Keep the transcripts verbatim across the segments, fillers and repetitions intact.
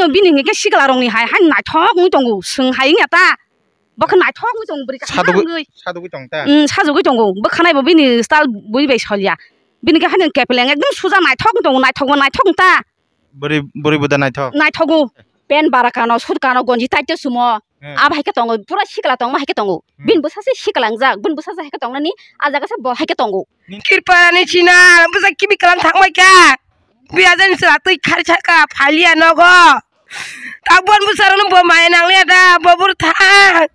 Bini hingke sikla rokni hai, hai naithok wngwi tongo, swng hai wngya ta. Bo khe naithok wngwi tongo, bwrwi kasa Sadugwi, wngwi. Sadugwi tong ta. Mm, sajugwi tongo. Bo khanai bo bini style bui bai solia. Bini khe haino kepeleng ekdom suja naithok wngwi tongo, naithok bo naithok wng ta. Bwrwi, bwrwi bo da naithok. Naithogo. Pen bara kano, sut kano, gonji tight sumo. Hmm. Abo hai khe tongo, pura sikla tongma hai khe tongo. Hmm. Bini bwsa se sikla wngjak, bini bwsa se hai khe tongnani, ah jaga se bo hai khe tongo. Ni- Kirpani china, bwsa kibi kalam thangbai kha. Biyajani chwla twi khari saka, phaliya nogo. Tabon bwsarokno bo maya nangliya da, bo bwrwi thang.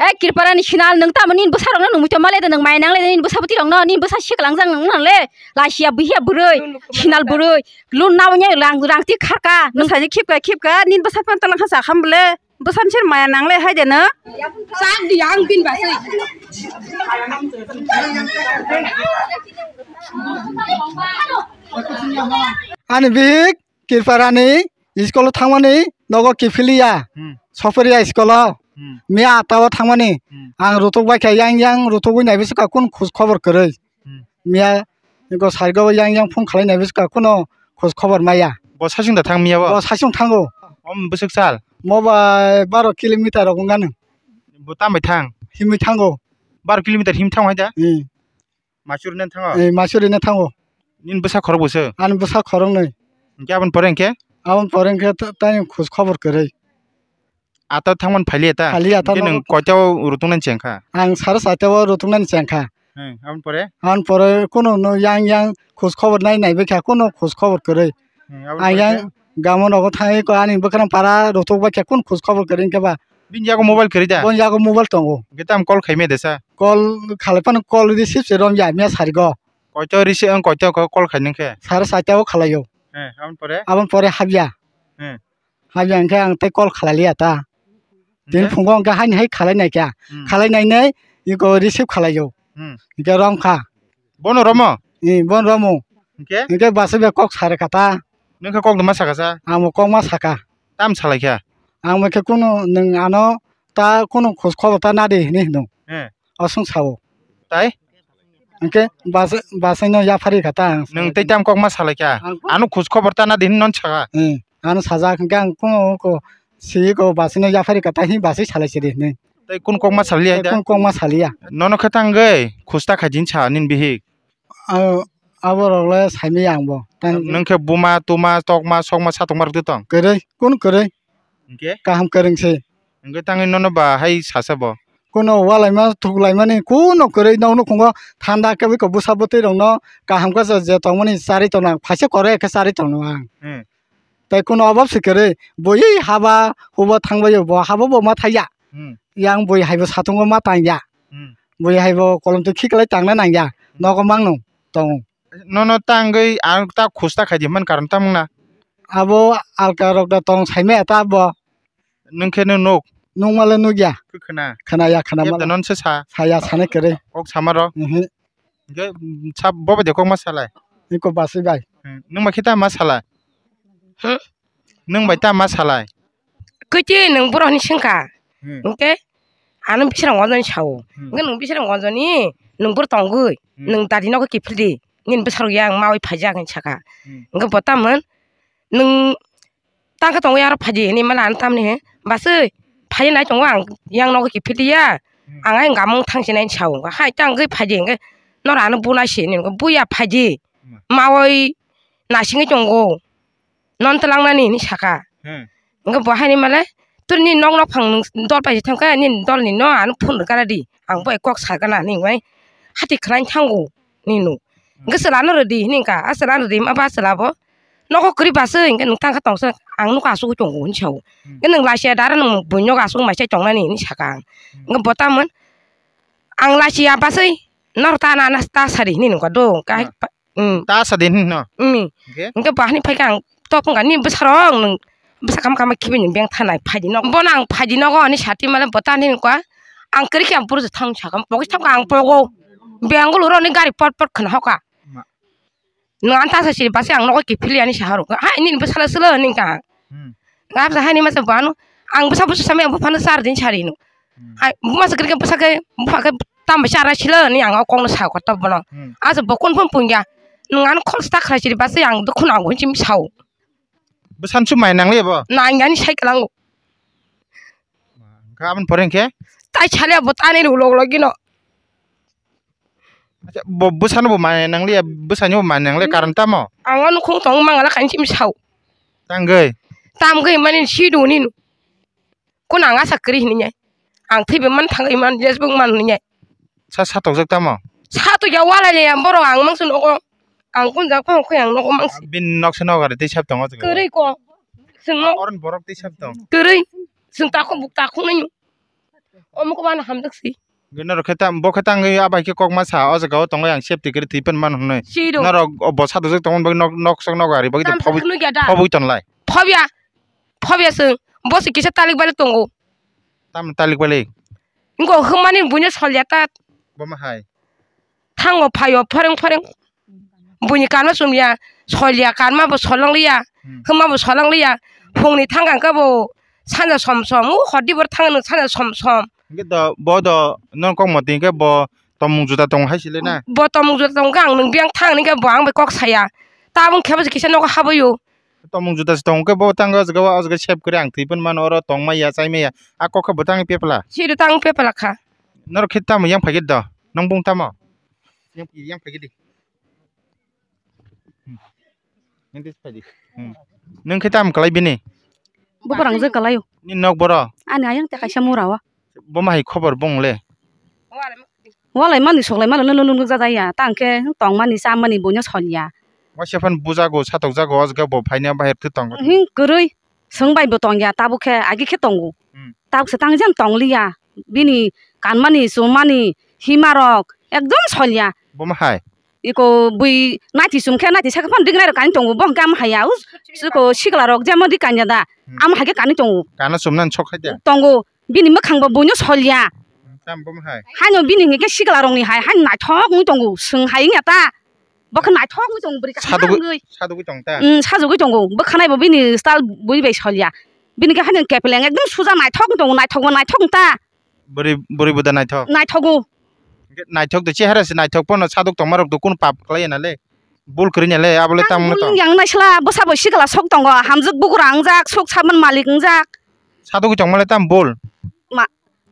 Eh, Kirparani sinal, nwng tamo nini bwsarokno nungwi tongma le da, nwng maya nangle da, nini bwsa bwtwi rokno, nini bwsa sikla wngjak nwng nale, lachiya buhiya bwrwi, sinal bwrwi, lun nabo nya rang, rang twi kharka. Bwsani khipka, khipka, nini bwsa phano talangkha sa kham bole, bwsani ser maya nangle hai de no. Sak di ang bin basai. Ani bihik, Kirparani school o thangmani nogo kiphiliya, Hmm. Soperia school o. Hmm. Miya ata o thangmani. Hmm. Ang rutuk bai kha yang yang rutugwi naibi swkha kun khus khobor kwrwi. Hmm. Miya go sargo yang yang phone khalai naibi swkha kuno khus khobor maya. Bo sasing da thang miya bo? Bo sasing thango. Om bwswk sal? Mo bai baro kilometer rok wngano. Bo tambai thang? Himwi thango. Baro kilometer him thang hai da? Hmm. Masuri nan thango? Eh, Masuri na thango. Nini bwsa khorok bwswk? Ani bwsa khorok nwi. Hingke aboni pore hingke? Aboni pore hingke ta-, tani khus khobor kwrwi. Ata thangmani phaliya ta? Phaliya ta. Hingke nwng nogo. Koita o rutung nani chengkha? Ang sare saita o rutung nani chengkha. Hmm, aboni pore? Aboni pore kuno no yang yang khus khobor nai nai bai kha kuno khus khobor kwrwi. Hmm, aboni pore khe? Ang yang gamo nogo thangwi ko ani bwkrang para rutuk bai kha kun khus khobor kwrwi hingke ba. Bini yago mobile kwrwi da? Boni yago mobile tongo. Hingke tamo call khaimaya desa? Call khalai phano call receive se romya miya sarigo. Koito receive, ang koito ko call khainang khe? Sare saita o khalaio. Eh, aboni pore? Aboni pore habya. Eh. Habya hingke ang tei call khalai liya ta. Tini Hingke? Phungo hingke haini hai khalai nai kha. Hmm. Khalai nai nai iko receive khalaio. Hmm. Hingke romkha. Bono romo? Eh, bono romo. Hingke? Hingke basa be kok sare kha ta. Nungkhe kok duma saka sa? Amo kok ma saka. Tam salai kha? Ang bai khe kunu nwng ano ta kunu khos khobor ta nadi hinwi hino. Eh. Aswng sao. Tai? Hingke basa, basaino yaphari kha ta ang. Nwng tei tam kok ma salai kha? Ang Ano khos khobor ta nadi hinwi non saka? Eh, ano sajak hingke ang kunu ko si ko basaino yaphari kha ta hi basai salai sidi hinwi. Tei kun kok ma saliya da? Kun kok ma saliya. Nono khe tangwi khos ta khai din sa nini bihik? Abo, abo rok le saimaya ang bo. Tang Nwng khe buma, tuma, tokma, sokma, satokma rwtwi tong? Kwrwi, kun kwrwi? Hingke? Kaham kwrwng se. Hingke tangwi nono ba hai sasa bo? Kuno walaima thuklaimani kuno kwrwi, nokno khungo thanda khe bwsa bwtwi rokno kaham khe je tongmani charwi tongno ang, phaisa koroi khe charwi tongno ang. Hmm. Tei kuno obab se kwrwi, bui haba hubo thangbaio, bo habo bo ma thaiya. Hmm. Yang bui haibo satungo ma tangya. Hmm. Bui haibo kolom twi khiklai tangna nangya. Hmm. Nogo mangno tongo. Nono tangwi ang ta khus ta khaidi man karon tamung na. Abo alka rok da tong saimaya ta bo. Nwng khe no nuk? Nukmale nukya. Khe khna? Khnaya, khna Khe mala. Tanon se sa? Saya, sana kwrwi. Kok sama rok? Mhm. Hingke, mm, sab bo bai de kok ma salai? Iko basi bai. Hmm, nwng bai khe ta ma salai? Huh? Nwng bai ta ma salai? Kwtwi nwng borok hinwi swngkha. Hmm. Hingke, ano bisrang wanjani sao. Hmm. Hingke nwng bisrang wanjani, nwng bor tongwi, Hmm. nwng dadi nogo kiphildi. Nini bwsarok yang mawi phaijak hinwi saka. Hmm. Hingke bo tamon, nwng tangkhe tongo aro phaidi hinwi mala ano tamni he. Baswi phaidi nai tongo ang yang nogo kiphildi ya. Hmm. Ang ayang gamung thangsinai sao. Hai tangwi phaidi hingke noro ano bunai si hinwi buya phaidi. Hmm. Mawi nasingwi tongo. Non twlangnani hinwi saka. Hmm. Hingke bo haini male, "Tini nok nok phang nwng dol paisa thangkhe, nini dolni no ano phone rwgana di. Ang bo kok sagana," hinwi hati khwlai thango nini no. Hmm. Hingke chwla no rwdi hinwi wngkha, a chwla no rwdi ma ba chwla bo nogo kwrwi baswi hingke nwng tangkha tongsa ang nokha asugwi tongo hinwi sao. Hmm. Hingke nwng lachiya dara nwng buino asugwi mai chai tongnani hinwi saka ang. Hmm. Hingke bo tamon ang lachiya baswi norok ta na ta sadi hinwi nungkha do. Hingke hai Ah. pa-, Mm. Ta sa din no? Mm. Hingke? Hingke bahani phaikha ang tok wngkha, "Nini bwsarok nwng bwsa kam kam khibi ni beng thanai phaidi no." Bono ang phaidi nogo hinwi sati male bo ta hinwi wngkha, ang kwrwi khe ang bwrwi thang sakha, pogwi thangkha ang pogo. Beng ulo roni gari pot pot khna hokha. Ma. Nwng ang ta sa siri basi ang nogo kiphilya hinwi saharok. "Hai nini bwsala swlo," hinwi wngkha ang. Hmm. Gabsa haini masa bo ano, ang bwsa bwsa samaya ang buphano char din sari no. Hmm. Hai, buma se kwrwikhe bwsa khe, bupha khe tamo char nai silo hinwi ang o kokno sa koto bono. Hmm. Asa bo kun phone pungya. Nwng ano khoroksa ta khlai siri basi ang dukhu nango hinwi sao. Bwsano su mai nangliya bo? Nangyani sai kwlango. Hwnkhe aboni pore hwnkhe? Tai saliya bo tani rw log logino. Acha, bo bwsano bo mai nangliya, bwsano bo mai nangliya, hmm, karon tamo? Ang o nukhung tong mangala kainwi sao. Tangwi? Tamgwi mani sidu nini. Kun ang asa kwrwi hinwi nai. Ang thwibai man thangwi man jesbuk man hinwi nai. Sa satokjak tamo? Satokya walai le ang borok ang mangsa nogo. Ang kun jak phang khoi ang nogo mangsi. Bini noksa nogo ari tei sab tongo jaga. Kwrwi ko. Chwng no. Oron borok tei sab tong. Kwrwi. Chwng takhuk buk takhuk nai. Omo ko bana hamjak si. Norok khe tam, bo khe tangwi abai khe kok ma sa, o jaga o tongwi ang safety kwrwi thwi pan mano hwnwi. Siro. Norok o bo satokjak tongmani bagwi nok, nok sok nok ari bagwi tam phobwi, phobwi tonlai. Phobya, phobya chwng, bo se kisa talik balik tongo. Tam talik balik? Wngkha hwmmani buino solya ta. Bo ma hai? Thango phaio phoreng phoreng. Buini kanma chumya, solya, kanma bo solong liya, hmm, hwmma bo solong liya. Phungni thang khe bo sanja som som, o hor di bor thang sanja som som. Hwnkhe do, bo do, nong kok moti hwnkhe bo tomung juda tong hai sile na? Bo tomung juda tong khe ang nwng biyang thang hwnkhe bo ang bai kok saya. Tabung khe bo se kisa nogo habwi o. Tomung juda se tong khe bo tang o jaga o, o jaga sep kwrwi ang thwi phan mano, oro tong maya, chai maya. A kok khe bo tang pepla. Siri tang pepla kha. Norok khe tamo yang phai khe do? Nong bung tamo? Yang, yang phai khe di. Hmm. Nang tei phai di. Hmm. Nung khe tam kwlai bini? Bukrang je kwlai o. Ni nok boro? Ani ayang te kaisa mura o. Bo ma hai khobor bung le? Walai mani soklai mano nung nung jak ya. Tang khe tong mani cha mani buino sol ya. Waisa phan bujago, satok jago, o jaga bo phaina bahai thwi tongo. Hing kwrwi. Swng bai bo tong ya, tabuk khe agi khe tongo. Hmm. Tabuk se tang jang tong liya. Bini kanmani, chumani, hima rok ekdom sol ya. Bo ma hai? Iko bui naiti chum khe naiti saka phano dignai rok kani tongo, bo hwnkhe ama haya, us, siko sikla rok jemo di kanya da, hmm, ama hai khe kani tongo. Kana chumnani sok khai da? Tongo, bini mwkhang bo buino sol ya. Tam bo ma hai? Haino bini hwnkhe sikla rokni hai, haino naithok wngwi tongo, swng hai wngya ta. Bo khe naithok wngwi tongo, bwrwi kaham wngwi. Sadugwi tong ta? Mm, sajugwi tongo, bwkhanai bo bini style bui bai sol ya. Bini khe haino kepeleng ekdom suja naithok wngwi tongo, naithok bo naithok wng ta. Bwrwi, bwrwi bo da naithok? Naithogo. Hwnkhe naithok de, chehara se naithok phano saduk tongma rok do kunu pap khlai ya na le? Bul kwrwi ya le, abo le tamo tong. Yang naisla bwsa bo sikla sok tongo, hamjwk bugra wngjak, sok sabon malik wngjak. Sadugwi tongma le tamo bul? Ma,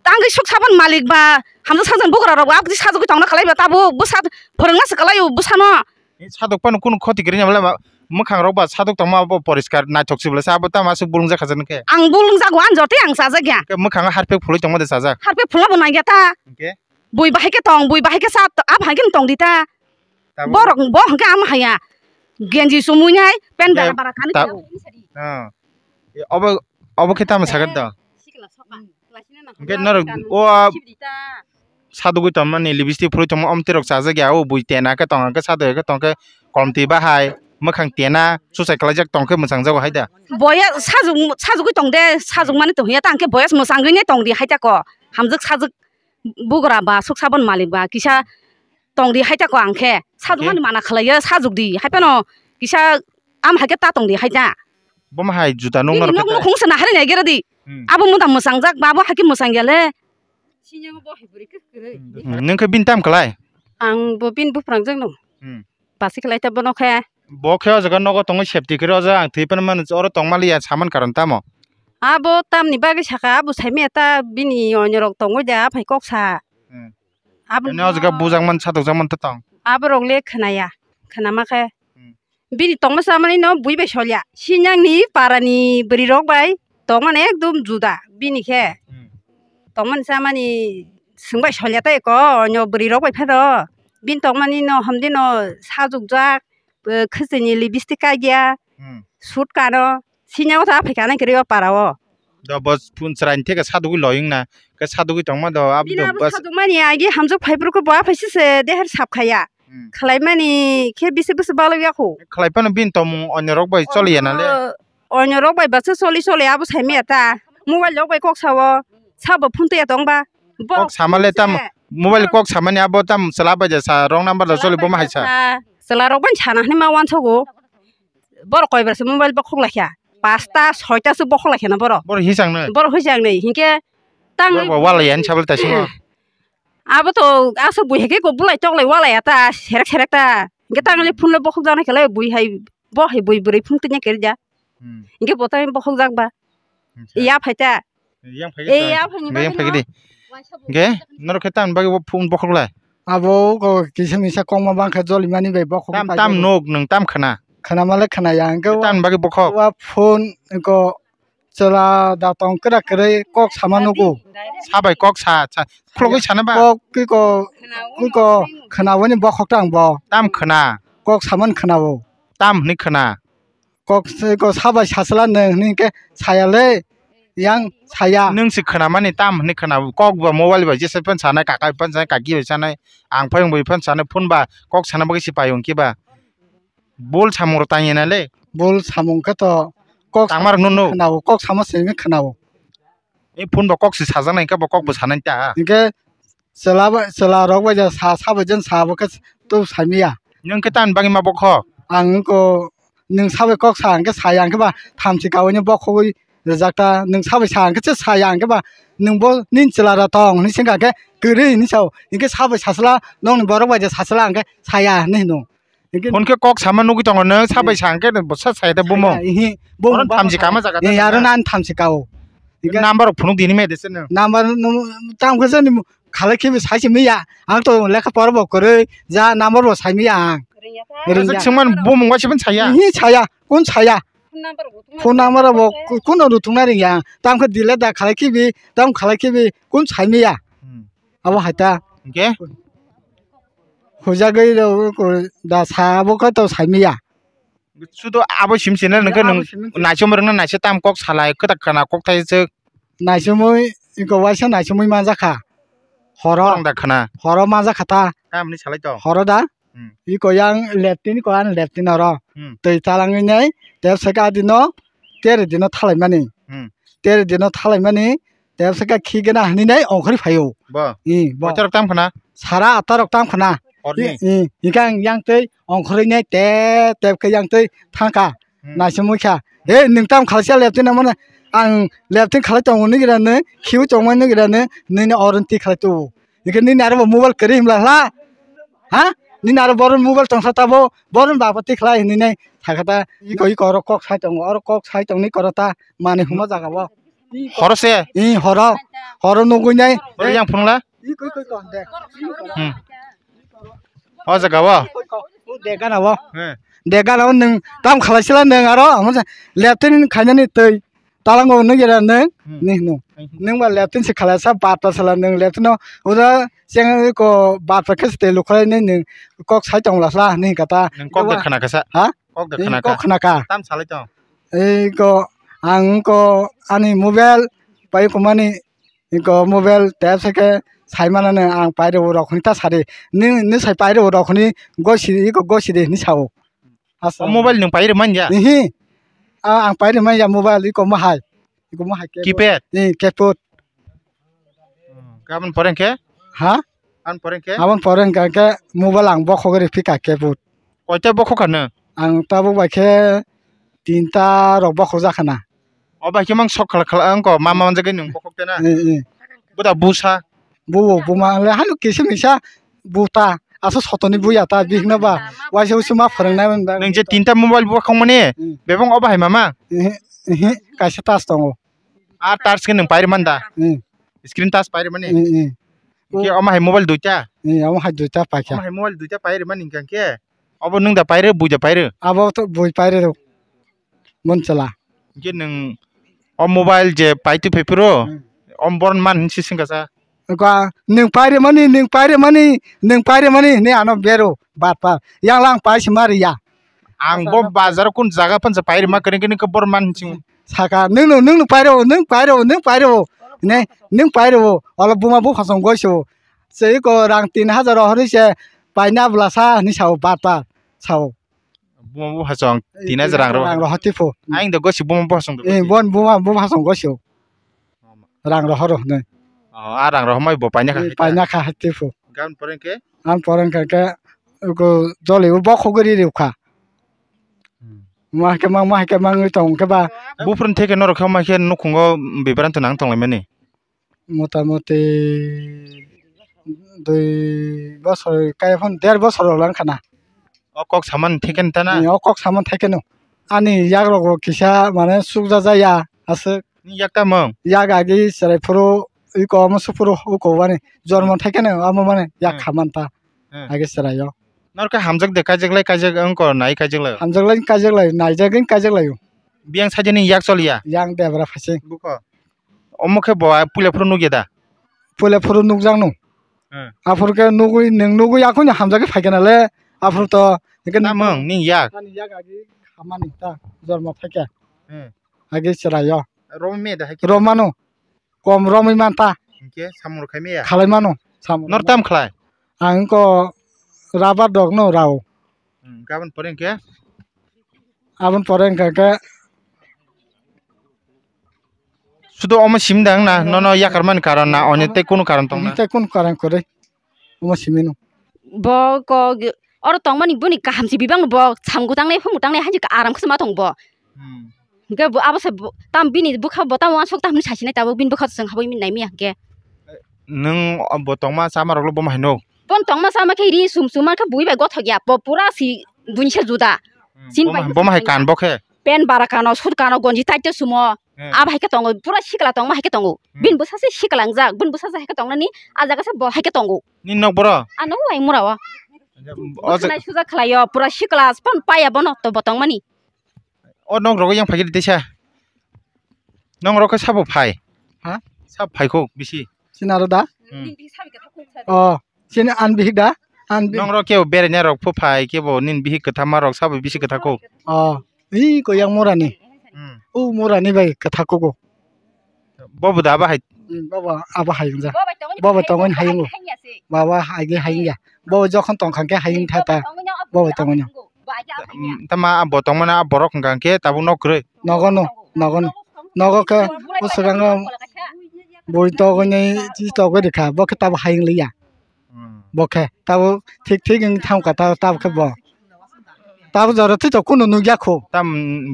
tangwi sok sabon malik ba, hamjwk sajak bugra rok bo aboni sajagwi tongna khlai ba, tabo bwsa phwrwngna se kwlai o bwsano. Ni saduk phano kunu khoti kwrwi ya bwle ba, mwkhang rok ba saduk tongma bo poriskar naithok se bwle sa, abo tamo aswk bul wngjak kha jani khe? Ang bul wngjak o, ani jotoi ang chajak ya. Khe mwkhang o harpek phulwi tongma de chajak? Harpek phulna bo nangya ta. Hwnkhe? Bui bahai khe tong, bui bahai khe sa, abo hai khe tong di ta. Tabuk. Borok bo hwnkhe ama haya. Genji chumui nai, pen bara bara kani ta-, tongo. Ah. Obo, obo khe tamo sakha do? Hwnkhe norok o sadugwi tongmani lipstick phulwi tongma omtwi rok chajak ya, o bui tena khe tong khe saduk ya khe tong khe komtwi bahai mwkhang tena chuchai kwlaijak tong khe mwchangjago hai da. Boya sajugwi tong de, sajugmani tong ya ta hwnkhe boya mwchangwi nai tong di hai ta ko. Hamjwk sajwk bugra ba suk sabon malik ba kisa tong di hai ta ko ang khe. Sajugmani mana khlaiyo, sajugdi hai phano kisa am hai khe ta tong di hai ta. Bo ma hai juta nung norok khe ta? Nung khung sana hari nai gera di. Hmm. Abo muda mwchangjak ba, abo hai khe mwchang ya le. Hmm, nung khe bini tam kwlai? Ang bo bini buphrangjak no. Hmm. Basi khlai ta bono khe. Bo khe o jaga nogo tongwi safety kwrwi o jaga ang thwi phano mano oro tongma liya saman karon tamo? Abo tamni bagwi sakha, abo saimaya ta bini onyorok tongwi da, aphai kok sa. Hmm. Abo ene o jaga bujakman, satokjakman ta tong? Aborok le khwnaya, khwnama khe. Hmm. Bini tongma chamani no bui bai solya. Sinyangni parani bwrwi rok bai tongmani ekdom juda bini khe. Hmm. Tongmani chamani swngbai solya tei ko onyo bwrwi rok bai phano. Bini tongmani no hamdi no sajukjak, eh, khwchwini lipstick kaiya, hmm, suit kano, sinyago ta aphai kanai kwrwi o para o. Do bo phun chwraini theke sadugwi loyong na, khe sadugwi tongma do abo bini do abo bas-, sajukmani agi hamjak phaiphuru khe bo aphai sese deher sap khaya. Hmm. Khlaimani khe bisi bisi balok yakho. Khlai phano bini tongmung onyo rok bai choli ya na le? Onyo rok bai basa choli choli abo saimaya ta. Mobile rok bai kok sao. Sabo phone twiya tong ba. Kok sama le tam, mobile kok samani abo tam chwla bai ja sa, wrong number da choli bo ma hai sa. Chwla rok bai sana hwnwi ma uansogo. Borok koi bar se mobile bokhok lai kha. Pasta, soita se bokhok lai kha na borok. Borok hisang nai? Borok hisang nai. Hinkhe tang borok ba walai ani sabal ta simo. Abo to aswk bui hai khe ko bulai tok lai walai ya ta, serek serek ta. Hinkhe tang le phone le bokhok jana khe lai bui hai, bo hai bui bwrwi phone twinya khe rija. Hmm. Hinkhe bo tamo bokhokjak ba. Acha. Iya phaita. Yang phai Eh, khe ya phai ni yang bagwi phai no. Di. Waisa bo Ge, norok khe tamni bagwi bo phone bokhok lai. Abo ko kisa misa kongma bangkha joli mani bai bokhok Tam, phai tam khe. Nuk, nwng tam khna. Khna male khna ya, hwnkhe Tam bagwi bokhok. Wa phone ko chwla da tong kwrak kwrwi kok sama nugo. Sabai kok sa, sa, khulogwi sana ba. Kok ki ko, ki ko khna wani bokhok tang bo. Tam khna. Kok saman khna bo. Tam hwnwi khna. Kok se, ko sabai sasla nwng hwnwi khe saya le, yang saya. Nwng se khna mani tam hwnwi khna, kok ba mobile bai jesa phano sanai, kaka phano sanai, kaki bai sanai, ang phai wng bai phano sanai, phone ba kok sana bagwi se pai wng khe ba. Bol samung rok tang ya na le. Bol samung khe to kok Tangma rok no no. Khna o, kok sama se hwnwi khna o. E phone ba kok se sajak nai khe ba kok bo sanai ta. Hwnkhe chwla bai, chwla rok bai ja sa, sa bai jen sa bo khe to saimaya. Nwng khe tamni bagwi ma bokhok? Ang ko nwng sabai kok sa hwnkhe saya hwnkhe ba thamchi kaui ni bokhogwi rijak ta. Nwng sabai sa hwnkhe che saya hwnkhe ba nwng bo nini chwla rok tong hwnwi swngkha hwnkhe kwrwi hwnwi sao. Hwnkhe sabai sasla nokni borok bai ja sasla hwnkhe saya hwnwi hwno. Hwnkhe Phone khe kok sama nugwi tongo nwng, sabai sa hwnkhe bo sa saya da bumung. Ihi, bumung Oro ba thamchi sa. Kama jaga Eh, ta aro na. Nan thamchi kao. Hwnkhe Number rok phunuk dini me dese nwng. Number no tam khe jani khalai khibi sai simi ya. Ang to lekha pora bo kwrwi, ja number bo sai mi ya ang. Ringjak. Ringjak. Sengman bumung waisa phan saya. Ihi saya, kun saya. Phone number bo ku-, kuno ruthung na ringya. Tam khe delete da khalai khibi, tam khalai khibi, kun sai mi ya. Hmm. Abo hai ta. Hwnkhe? Hujagwi rw-, ko-, da sa abo khe to saimiya. Sudo abo sim sini nungkhe Abo nung sim sini. Naisomwi rwngna naisa tam kok salai kwtak khana kok thai se. Naisomwi, iko waisa naisomwi manjakha. Horo. Ang da khana. Horo manjakha ta. Tamni salai to. Horo da. Hmm. Iko yang leptin ko an leptin oro. Hmm. Twi talangwi nai, tep seka dino, tere dino thalaimani. Hmm. Tere dino thalaimani, tep seka khigena hwnwi nai ongkhorwi phaio. Bo. I, bo. Koitarok tam khna? Sara atarok tam khna. Horni? I, i, hikhe ang yang twi ongkhorwi nai tep tep khe yang twi thangkha. Hmm. Naisomwi kha. He, nwng tam khalai sa leptin nang mano. Ang leptin khalai tongo nugirano, khiui tongma nugirano, nini oron ti khalai tubu. Hikhe nini aro bo mobile kwrwi himla hla. Ha? Nini aro boron mobile tongsa tabo, boron baba ti khlai hinwi nai thakha ta. Iko, iko oro kok sai tongo, oro kok sai tongni koro ta manwi huma jaga bo. Horo se? I horo, horo nugwi nai. Horo yang phunukla? Iko, iko, iko, de. Hmm. O jaga bo? Iko, iko, de gana bo. He. De gana bo nwng tam khalai sila nwng aro, amo se leptin khainani twi. Talango nugera nwng, Hmm. Ni hino. Hmm. Nwng ba leptin se khalai sa, bata sala nwng leptin no, ura cheng ko bata khe se tei lukhlai nai nwng kok sai tong lasla, ni kata. Nwng kok de khana kha sa? Ha? Kok de Ni khana kok kha? Khana kha. Tam salai tong? Ei ko, ang ko ani mobile pai ko mani, ko mobile tep se khe sai mana ne ang pai rw rok hwn ta sari. Ni, ni sai pai rw rok hwn gosi, ko gosi de ni sao. Asa. O mobile nwng pai rwmani ya? Ihi. A, ang pai rwmani ya mobile, iko mohai. Iko mohai keyboard. Keypad? Ni keyboard. Hmm, gabon pore khe? Ha? Abon pore khe? Abon pore hwnkha khe mobile ang bokhok ri phika keyboard. Koita bokhok kha nw? Ang tabuk bai khe tinta rok bokhok jakha na. O bai khe mang sok khala khala wngko ma ma manjak nung bokhok tena. Eh, eh. Buda busa. Bubo buma le hanu kisa misa buta. Aso sotoni buya ta bihno ba. Waisa usu ma phwrwngnai man ba. Nung je tinta mobile bokhok mani. Hmm. Bebong o bahai mama. Eh, eh, kaisa tas tongo. A touch khe nung pairi man da. Hmm. Screen touch pairi mani. Hmm, hmm. Ke o ma hai mobile duita. Eh, omo hai duita paikha. O ma hai mobile duita pairi mani hingka khe. Obo nung da pairi, bui da pairi. Abo to bui pairi rok. Mon chala. Hingke nwng o mobile je paitwi phai phuru, Hmm. o boron man hinsi singkasa. Ka, nwng pairemani, nwng pairemani, nwng pairemani hinwi ano bero, bat bat. Yang lang paisi ma riya. Ang bo bazar kun jaga phansa pairema kering kering ke boron man hinsing. Saka, nwng no, nwng no pairo, nwng pairo, nwng pairo. Ne, nwng pairo. Ola buma bu khasong goiso. Sei ko rang tin hajar rohorwi se paina bwlasa hinwi sao bat bat. Sao. Buma bupha chong tin hajar rang rw. Rang rw hati pho. Aing do gosi buma bupha chong do. Eh, gosi. Bon buma bupha chong gosi. Rang rw horo ne. Oh, a rang rw mai bo paina kha. Eh, paina kha hati pho. Gan poreng ke? An poreng ke ke ko jole bo khogri ri kha. Hmm. Ma ke ma, ma ke ma ngi tong ke ba. Buphrun theke norok khe ma khe nukhungo bibranto nang tong lai mani. Motamoti dui bosor, kaiphano der bosor rok lang khana. O kok saman thekeno tana? Ni, o kok saman thekeno. ani yak rogo kisa mane sukjak ya aswk. Ni yak tamung? Yak agi chwrai phuru iko omo suphuru uko wani jormo Hmm. thaikhe no omo mane yak Hmm. kha manta Hmm. agi chwraio. Norkhe hamjak de kaijak lai kaijak wngko nai kaijak lai. Hamjak lai kaijak lai naijak wng kaijak laio. Biyang saijani yak choliya? Yang debra phaising. Bukho. Omo khe bo puila phuru nukya da? Puila phuru nukjak no. Hmm. Aphuru khe nugwi nwng nugwi akhuni hamjagwi phaikha nale. Aphuru to hingke Tamung ning yak. Ani yak agi khamani ta jormo phaikha. Hmm. Agi chwraio. Romwi me da hai khe? Romano. Kom romwi manta. Hingke samung rok khai me ya? Khalai mano. Samung Nor rok tam khlai? Ang ko rabar dog no rao. Hmm, gabon pore hingke? Aboni pore hingka khe Sudo omo simi dang na, Hmm. nono yakarmani karon na, Omo onyo tei kunu karon tong na? Tei kunu karon kwrwi. Omo simi no. Bo ko ge-, oro tongmani boni kaham si bibang bo samung tangnai, phung tangnai, hanji aram khasma tong bo. Hmm. Hingke bo abo se bo, tam bini bwkha bo tam uansuk tam hinwi sasinai tabuk bini bwkha chwng habwi nai miya hingke. Nwng bo tongma chama rok bo ma haino? Bon tongma chama khe ri sum sum ma khe bui bai gothok ya, bo pura si buini se juda. Hmm, Sin bo bai ma, bo ma hai kan bo khe? Pen bara kano, sut kano, gonji tight te sumo. Hmm. Abo hai khe tongo, pura sikla tongma hai khe tongo. Hmm. Bini bwsa se sikla wngjak, bini bwsa se hai khe tongnani, a jaga se bo hai khe tongo. Nini nok boro? Ano uai mura o. O Bwswk nai suja khlai o, pura sikla span paya bono to bo tongmani. O nok rogo yang phai khe teisa. Nok rok khe sabo phai? Ha? Sab phai kho bisi. Sini aro da? Hmm. Oh, sini an bihik da? An bihik. Nok rok kebo beraina rok pho phai kebo nin bihik kwthama rok sabo bisi kwtha kho. Oh, ih ko yang mora ni. Hmm. O mora ni bai kwtha kho go. Bo bo da abo hai. Hmm, bo bo abo hai wngja. Bo bai tongoni Bo bai hai tongoni wngja, hai wngja. Hai wngja se. Baba hai ge hai wngja. Bo jokhon tongkha khe hai wngtha ta. Bo bai tongoni. Bo bai tongoni. Bo age abo hai wngja. Tama bo tongmani a borok hwnkha khe tabuk nok kwrwi. Nogo no, nogo no. Nogo khe o swkango bui togwi nai chi togwi rikha, bo khe tabuk hayung liya. Hmm. Bo khe tabuk thik thik wng thang kha, tabuk khe bo. Tabuk jora thwi tok kunu nukya kho. Tam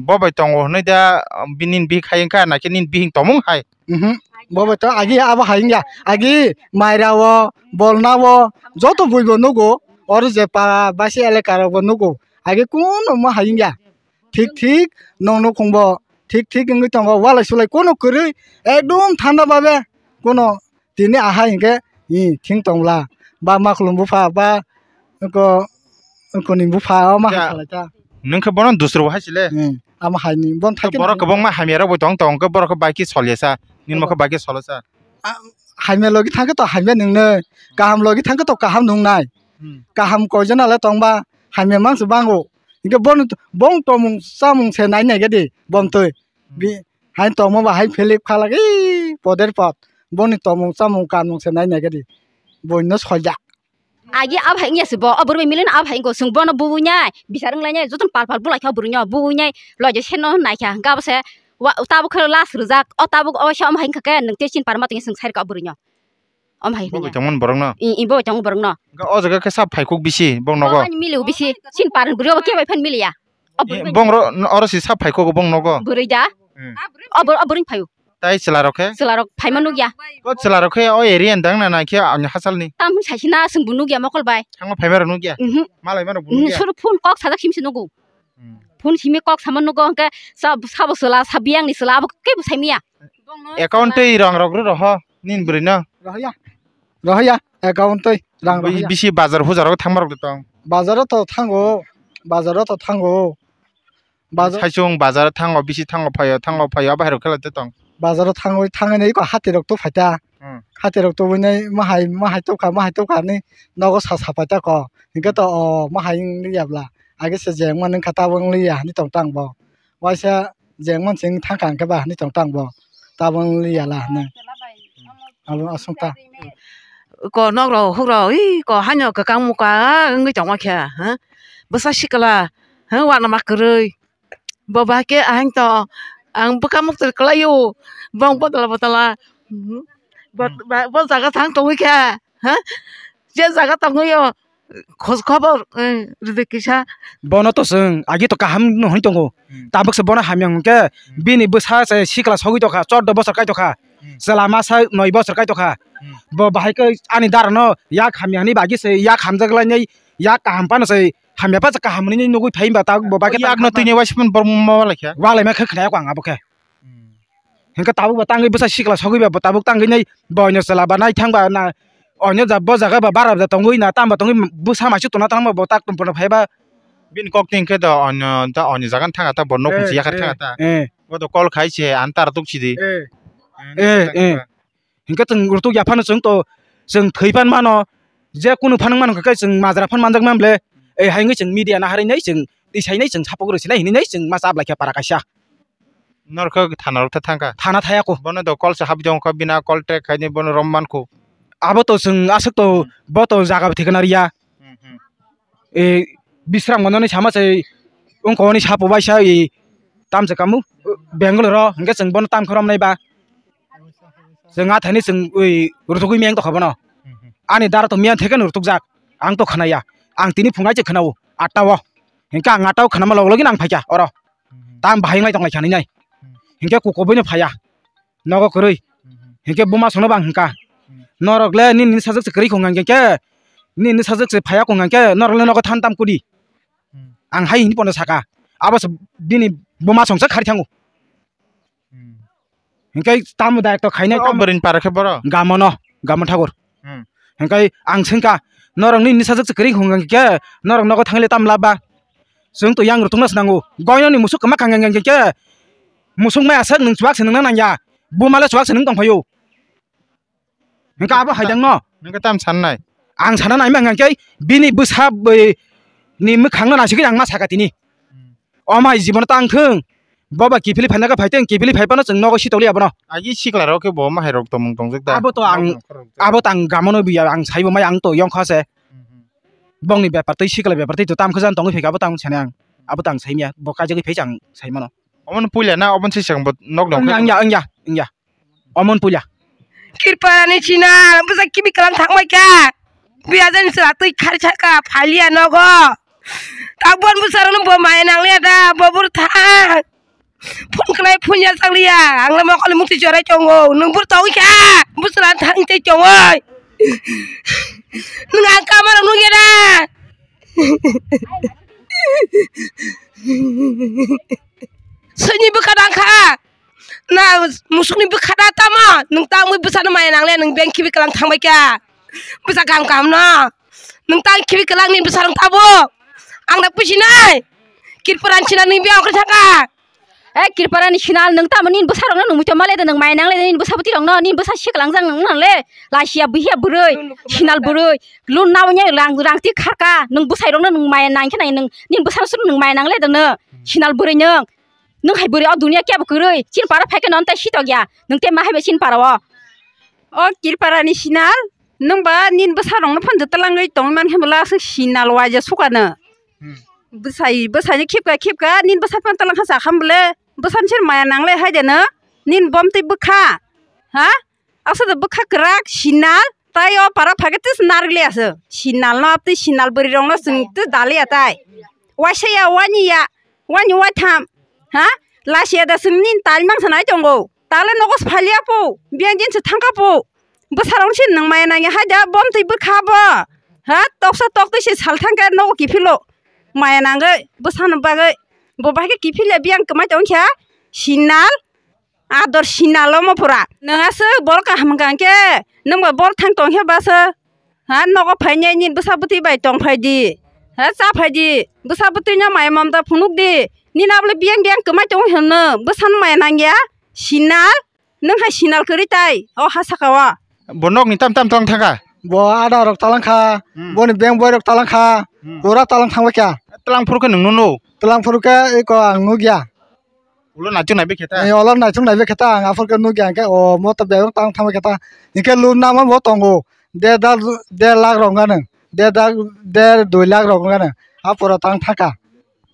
bo bai tongo hwnwi da, bini bihik hayung kha, naikhe nini bihik tongmung hai. Mhm. Bo bai to agi abo hayung ya. Agi maira o, bolna o, joto bui bo nugo. Oro je para basi elaka rok bo nugo. Agi kunu mo hayung ya. Thik thik nong nukhung bo thik thik wngwi tongo, walai sulai kono kwrwi ekdom thanda babe kono tini ahai hinkhe, i, thing tongla ba makhulum bupha ba ko koni bupha o ma Ya. Hai salai ta. Nwng khe bono dusro bo hai sile. Hmm, ama hai ni bon thai Borok kwbangma hamya rok bo tong tong khe borok khe bai khe solya sa. Nini Obo. Mokhe bai khe solo sa. A, hamya logi thang khe to hamya nung nai, kaham logi thang khe to kaham nung nai. Hmm. Kaham koi jana le tong ba hamya mang se bango. Hingke boni, bong tomung chamung se nai nai gadi, bom twi. Hmm. Bi, hai tongmo ba hai Philip khalak, ii, poder pot. Boni tomung chamung kanmung se nai nai gadi. Boino soja. Agi abo hai wngya se bo, o bwrwi milino abo hai wngkha, chwng bono bubui nai, bisar wng lai nai, jotono pal pal bulai kha bwrwino, bubui nai, loge seno nai kha, hingke abo se, wa, tabuk khe last rwjak, o tabuk o se omo hai wngkha khe, nwng tei chini parma tongwi chwng sai rwkha o bwrwino. Omo hai Bo bai hwnwi. Tongmani borokno? I, i, bo bai tongo borokno. Hwnkhe o jaga khe sa phaikuk bisi, bong nogo? Bo ani milio bisi, chini parni bwrwi obo khe bai phani miliya. O bwrwi bai Bong ro, oro si sa phaikuk bong nogo? Bwrwi da? Hmm. O bwrwi, o bwrwi phaio. Tai chwla rok khe? Chwla rok phaima nukya. O chwla rok khe o area ni dang na, na khe ang hachal ni? Tam hwn saisina chwng bo nukya mokol bai. Thango phaima rok nukya? Mhm. Malai ma rok bo Mhm, nukya? Suru phone kok sajak simi se nugo. Hmm. Phone simi kok sama nugo hwnkhe sa-, sabo chwla, sa biyang ni chwla abo kebo saimiya. Account tei rang rok rw roho nini bwrwi no? Rohya. Rohya, account tei rang Bi-, rohya. Bisi bazar hujar o thangma rok de tong? Bazar o to thango, bazar o to thango. Bazar Saichung bazar thango, bisi thango phaio, thango phaio, abo hai rok khe lai de tong? Bazar o thangwi, thangwi nai ko hati rok to phaita. Hmm. Hati rok to wngnai mahai, mahai tokha, mahai tokha ni nogo sa sa paita ko. Hingke to o mahai wng liya bla. Age se jeng man wngkha tabok wng liya hinwi tong tang bo. Waisa jeng man se wng thang kha hingke ba hinwi tong tang bo. Tabok wng liya la hinwi. Abo aswk ta. Ko nok rok huk rok, ii, ko haino kwkang muka wngwi tongma khe, ha? Bwsa sikla, ha? Wanama kwrwi. Bo ba khe ahang to, ang bwkha muktir kwlai o, bong botala botala, mhm. Bo, Hmm. Ba, bo jaga thang tongwi khe, ha? Je jaga tongwi o, khoj khobor, eh, rwdi kisa. Bono to chwng agi to kaham no hwnwi tongo. Hmm. Tabuk se bono hamya hwnkhe, Hmm. Bini bwsa se sikla sogwi tokha, chordo bosor kai tokha. Hmm. Chwla masa noi bosor kai tokha. Hmm. Bo bahai khe ani dara no yak hamya hwnwi bagwi se yak hamjak lainai, yak kaham phano se hamya pacha kaham hwnwi nugwi phai ba ta bo ba khe Yak no twi ni waisa phano borok ma walaikha. Walaima khe khwnaya ko ang abo khe. Hmm. Hinkhe tabuk ba tangwi bwsa sikla sogwi ba tabuk tangwi nai boino chwla ba nai thang ba na onyo ja bo jaga ba bara ja tongwi na tamo tongwi bwsa maisu tongna tang ba bo tak tum phai ba. Bini kok ni hinkhe do onyo ta onyo jaga thang ta bo nok Eh, musi yakhar eh, thang ta. Eh. Bo to call khai se an tar tuk si di. Eh. Eh, eh. Hinkhe chwng rutuk ya phano chwng to chwng thwi phan mano, je kunu phan mano khe chwng majra phan manjak man ble, ei hai wngwi chwng media naharwi nai chwng tisai nai chwng sapok rwsi nai hinwi nai chwng ma chap lai kha para kaisa. Norok khe thana rok ta thang kha? Thana thaya ko. Bono do call se habwi tong kha, bina call track khai ni bono rom man kho. Abo to chwng aswk to bo to jaga bo thikna riya. Hmm, hmm. E, Bisram Gonda ni sama se wngkoni sapo bai sa e, tamsa kamu Bangalore ro, hingke chwng bono tam khoromnai ba. Chwng a thani chwng ui rutugui meng tokha bono. Ani dara to miyan theke no rutukjak. Ang to khanaya. Ang tini phungai se khanao atta o. Hingke ang atta o khanama log logi nang phaikha oro. Tam bahai ngai tonglai khani nai. Hingke kukubuino phaya. Nogo kwrwi. Hinkhe buma songno bang hingka. Norok le nini sajwk se kwrwi khong hingke, nini sajwk se phaya khong hingke, norok le nogo than tam kudi. Ang hai hini pono saka. Abo se bini buma songsa khari thango. Hinkhe tamo direct to khainai O tamo. Bwrwini para khe boro? Gamono, Gamon Thakur. Hmm. Hingke ang sengka, norok ni nini sajwk se kwrwi hwnka khe, norok nogo thangwi le tam laba. Chwng to yang rwtwkna swnango. Goino ni musuk kwma kang kang khe, musuk mai aswk nwng chuwak se nwngna nangya. Buma le chuwak se nwng tongphaio. Hingke abo hai dang no. Nang khe tam san nai? Ang sana nai ma hwnka khe, bini bwsa bai ni mwkhang no naisingwi ang ma saka tini. Hmm. O mai jibono tang thung. Boba kiphilwi phaina khe phaiteng, kiphilwi phai phano chwng nogo sitokliya bono. Agi sikla rok khe bo ma hai rok tongmung tongjak da. Abo to ang, abo to ang gamono biya, ang saibo mai ang to yongkha se. Hmm, hmm. Bongni bepar tei sikla bepar tei to tam khe jan tongwi phaikha abo to ang sani ang. Abo to ang saimya, bo kaijagwi phai chang saimano. Omono puila na omono se chwng bo nok dong khe? Wngya, wngya, wngya. Omon puila. Kirparani china, bwsa kibi kwlang thangbai kha. Biyajani chwla twi khari saka, phalia nogo. Tabon bwsarokno bo maya nangliya da, bo bwrwi thang. Phone khlai phone ya chakliya, ang le mokol mukti jorai tongo. Nwng bwrwi tongwi kha, bwswla thang tei tongoi. Nwng ang kamarok nukya da. Sini bwkha dang kha. Na musukni bwkha da tamo? Nwng tamo bwsano maya nangle, nwng beng khibi kwlang thangbai kha. Bwsa kaham kaham no. Nwng tang khibi kwlang ni bwsa rong tabo. Ang da pusinai. Kirparan china nwng beng okre thangkha. Eh, Kirparani sinal, nwng tamo nini bwsa rokno nwng muitu male de, nwng maya nangle de, nini bwsa bwtwi rokno, nini bwsa siklang jang nwng nangle. Lasia bihia bwrwi, sinal bwrwi. Lun nabo nya rang, rang ti kharka, nwng bwsai rokno nwng maya nang khe nai nwng, nini bwsa rok nwng maya nangle de nwng. Sinal bwrwi nwng. Nwng hai bwrwi o dunia kebo kwrwi, chini para phai khe non tei sitok ya. Nwng tei ma hai bai chini para o. O Kirparani sinal, nwng ba nini bwsa rokno phano twlangwi tongwi man khe bwla aswk sinal waija sukano. Hmm. Bwsai, bwsai ni khipka, khipka, nini bwsa phano twlang kha sa kham bwle, bwsa ni sir maya nangle hai de no, nini bom twi bwkha. Ha? Aswk de bwkha kwrak, sinal, tai o para phai khe tis narwk le aswk. Sinal no, tei sinal bwrwi rokno chwng tis daliya tai. Waisa ya, wani ya, wani waitham. Ha? Lasia da chwng nini tal mang sanai tongo. Tale nogo phalia po, biyang din se thangka po. Bwsarok se nwng maya nangya hai da, bom twi bwkha bo. Ha? Toksa toktwi se sal thangkhe nogo kiphilo. Maya nangwi, bwsano bagwi. Bo bahai khe kiphilya biyang kwmai tongkha. Sinal, ador sinal omo pura. Nwng aswk bor kaham hwnkha khe, nwng bai bor thang tongkhe basa. Ha, nogo phainai nini bwsa bwtwi bai tong phai di. Ha, cha phai di. Bwsa bwtwi no maya mamta phunuk di. Nini abole biyang biyang kwmai tong hwnno. Bwsano maya nangya. Sinal. Nwng hai sinal kwrwi tai. O ha saka o. Bo nokni tam tam tong thangkha? Bo ada rok talang kha. Hmm. Boni beng boi rok talang kha. Hmm. Pura talang thangbai kha. Talang phuru khe nwng nunu? Talang phuru khe eko ang nukya. Ulo naichuk naibe khe ta? Ee, ulo naichuk naibe khe ta, ang aphuru khe nukya, hingkhe o moto bebak tang thangbai khe ta. Hingkhe loan nama bo tongo. Der da, der lakh rok wngkha nwng. Der da, der dui lakh rok wngkha nwng. Aphuru tang thangkha.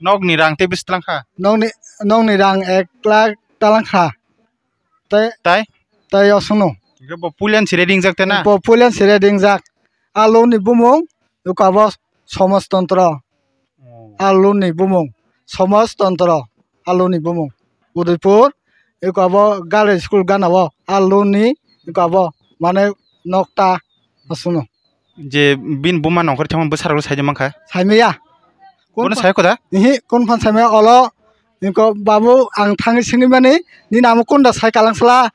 Nokni rang tei bwswk tlang kha? Nokni, nokni rang ek lakh talang kha. Tei, Tai? Tei o sunu. Hingkhe bo puilan sire ringjak te na? Bo puilan sire ringjak. A loan ni bumung, eko abo Somaj Tantro. Oh. A loan ni bumung, Somaj Tantro. A loan ni bumung. Udaipur, eko abo Girls School gana o. A loan ni, eko abo, mane, nokta, aswkno. Je bini buma nongkhor thangma bwsarok saida mankha? Saimaya. Bono sai koda? Ihi, kun phan sai maya olo. Inko babu ang thangwi singwi mani, nini amo kunda sai kalangsla.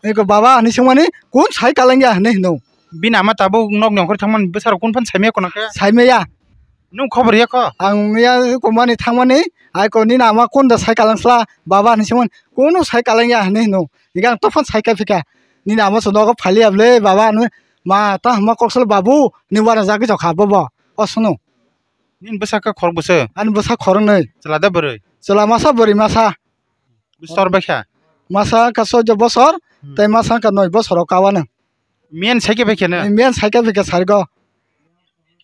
Inko baba hinwi singmani, kun sai kalangya hinwi hino. Bini ama tabuk nokni ongkhor thangmani bwsarok kun phan sai maya kono khe? Sai maya. Nwng khobor ya kho? Ang ya komani thangmani, ai ko nini ama kunda sai kalangsla, baba hinwi singmani, kunu sai kalangya hinwi hino. Iga ang tophan sai kai phika. Nini ama so nogo phali able, baba hinwi, ma ta hama koksal babu, ni wana jagwi jokha bobo. O sunu. Nini bwsa khe khorok bwswk? Ani bwsa khoroknwi. Chwla da bwrwi? Chwla masa bwrwi masa. Bwswk tor bai kha? Masa wngkha choudo bosor, hmm, tei masa wngkha noi bosor o kawana. Miyan saikhe bai khe na? Miyan saikhe bai khe sarigo.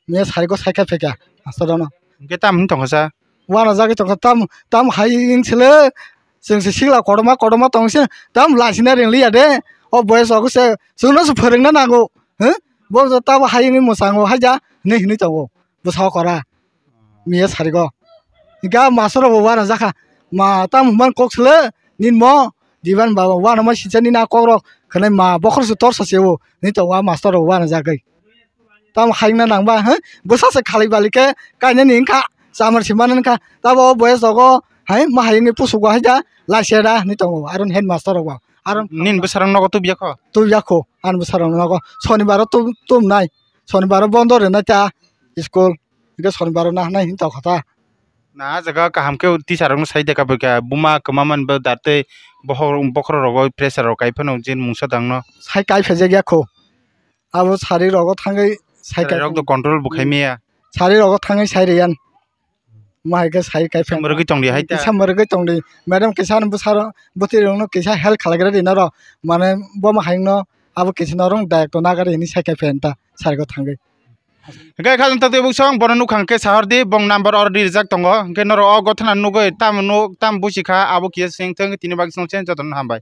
Miyan sarigo saikhe bai khe. Asorono. Hwnkhe tam hwn tongkha sa? Wana jagwi tongkha tam, tam hai wng sile. Chwng se sikla kotorma kotorma tong se tam laisina ring liya de. O boyes rok se chwngno se phwrwngna nango. Huh? Bo tabo hai wngwi mwchango haija hinwi hinwi tongo. Bwsa o kora. Miya sarigo. Hingke a master rok bo wana jakha. Ma tamo hwnba kok sele nini mo diban ba wana ma sijak nini a kok rok khwnai ma bokhor se torsa se o hinwi tongo a master rok bo wana jagwi. Tamo hayungna nangba he bwsa se khalai bali khe kainani wngkha chamar se manani wngkha tabo o boyes rogo hai ma hayungni pusugo hai da laisera hinwi tongo aro headmaster rok bo aro nini bwsarok nogo tubya kho? Tubya kho ani bwsarok nogo sonibaro tub tubnai sonibaro bondo rwnai ta school. Hingke sonibaro nahanai hinwi tongkha ta. Na, ah jaga kaham khe teacher rokno sai de kabai kha, buma kwma mani bo dar tei bokhorok, bokhorok rogo pressure rok kai phano je mungsa dangno. Sai kai phai jak ya kho. Abo sari rogo thangwi sai kai Chwrai rok do phano. Control bo khai maya. Sari rogo thangwi sai riyan. Ma hai khe sai kai phai. Mwrwgwi tong di hai ta. Kisa mwrwgwi tong di. Madam kisa ani bwsarok, bwtwi rokno kisa help khlaigra di norok. Mane bo ma hai no abo kisa norok direct to nagari hinwi sai kai phai ta. Sari go thangwi. Hingke khajang tatwi buksong bono nukha hingke sahor di bong number oro di rijak tongo. Hingke norok o gothana nugwi tamo nuk, tamo busi kha abo kisa seng thang tini bagwi song chen jotono hambai.